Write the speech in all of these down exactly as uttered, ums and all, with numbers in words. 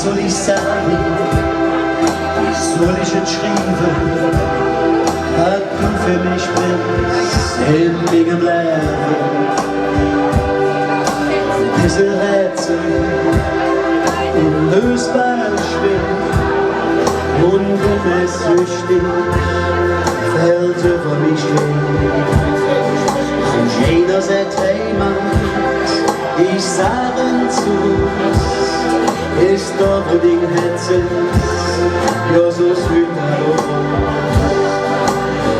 Soll ich sage, soll ich et schrieve, dat do för mich bes en mingem Levve? Dise Rätsel, unlösbar schwer, un wenn et süchtig, fällt üvver mich her. Jeder säht: Hey Mann, ich sage et zo, es doch ding Hätze, jo, su süß.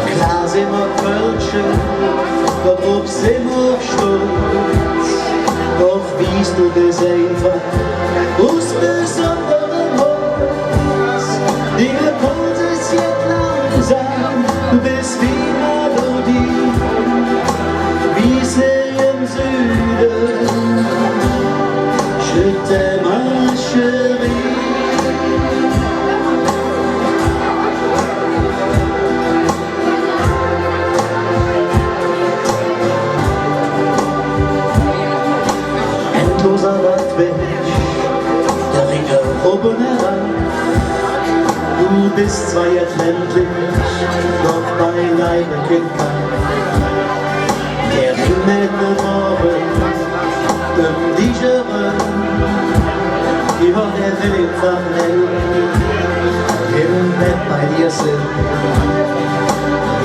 Klar sin mer Kölsche, dodrop sin mer stolz, doch wie s do bes einfach us besonderem Holz. Dinge Puls es jet langsam, do bes wie Melodie, wie Süde, je t'aime, ma chérie. Endloser Radweg, der Ringe oben heran. Do bes zwar jet ländlich, doch beileibe kei Kamp. Der Ring met dem Morge, dem Digere, jo, dä well einfach em Bett bei dir sin.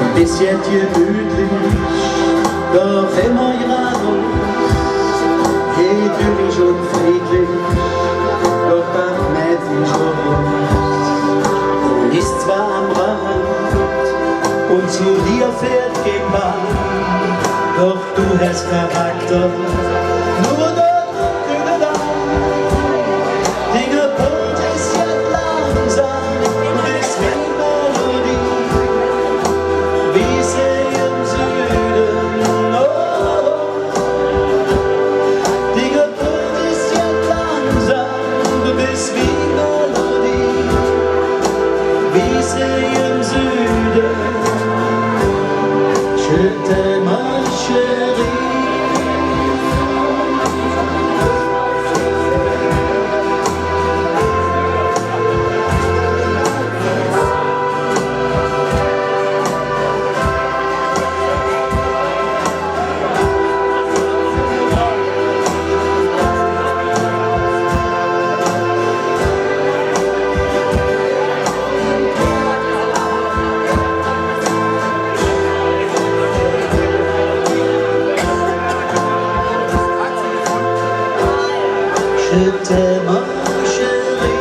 E bessche gemütlich, doch immer grad. Hey, du bes unfriedlich, doch dat merk ich och. Do liss zwar am Rand un zo dir fährt kei Bahn, doch do häs Charakter, nor dat Gedank. Dinge Puls es jet langsam, do bes wie Melodie, wie Süde, oh, oh. Dinge Puls es jet langsam, do bes wie Melodie, wie Süde. Je t'aime, ma chérie. Je t'aime, ma chérie.